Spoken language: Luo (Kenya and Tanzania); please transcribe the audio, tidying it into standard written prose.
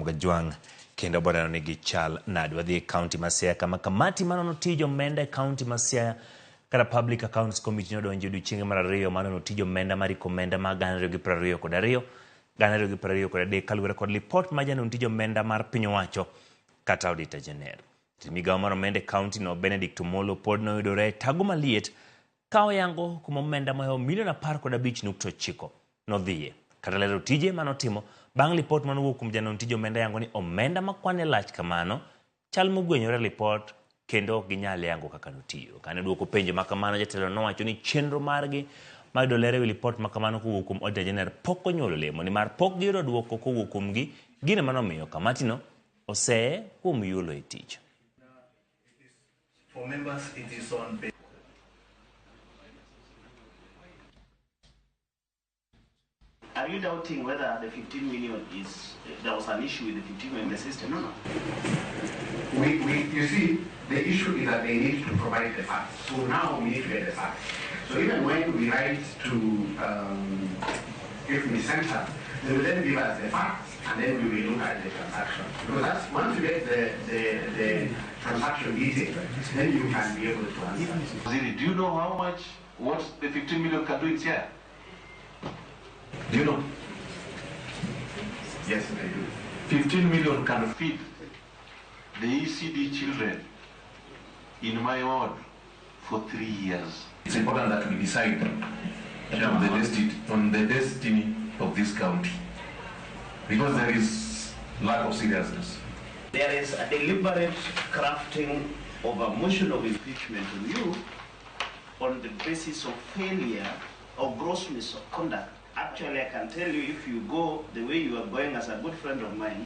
Ramogi Ajwang' kendo boneno ni gichal nade. Wadhi e kaunti ma Siaya kama kamati manono tij omenda e kaunti ma Siaya kata Public Accounts Committee nodonjo e odiochienge mar ariyo manono tij omenda mar iko omenda mag 2022 2023 kaluwore kod lipot ma janon tij omenda mar piny owacho kata Auditor General. Jatend migawo mar omenda e kaunti no Benedict Omolo pod noyudore e tago maliet ka oyango kuma omenda mohewo milion 15.9 nodhiye kata lero tije manotimo bang' lipot manowuok kuom janon tij omenda yango ni omenda ma kwane lach kamano chal mogwenyore lipot kendo ok ginyal yango kaka notiyo. Kane dwoko penjo ma kamano, jatelo nowacho ni chenro margi mar yudo ler ewi lipot ma kamano kowuok kuom Auditor General pok onyuolo olemo nimar pok giyudo dwoko kowuok kuomgi, gino manomiyo kamatino oseye kuom yuolo e tich. For members, it is on page. Are you doubting whether the 15 million is, there was an issue with the 15 million in the system? No, no. You see, the issue is that they need to provide the facts. So now we need to get the facts. So even when we write to IFMIS Center, they will then give us the facts, and then we will look at the transaction. Because once you get the transaction detail, then you can be able to answer. Ziri, do you know how much, what the 15 million can do in Siaya? Do you know? Yes, I do. 15 million can feed the ECD children in my ward for 3 years. It's important that we decide on the destiny of this county, because there is lack of seriousness. There is a deliberate crafting of a motion of impeachment on you on the basis of failure or gross misconduct. Actually, I can tell you, if you go the way you are going as a good friend of mine,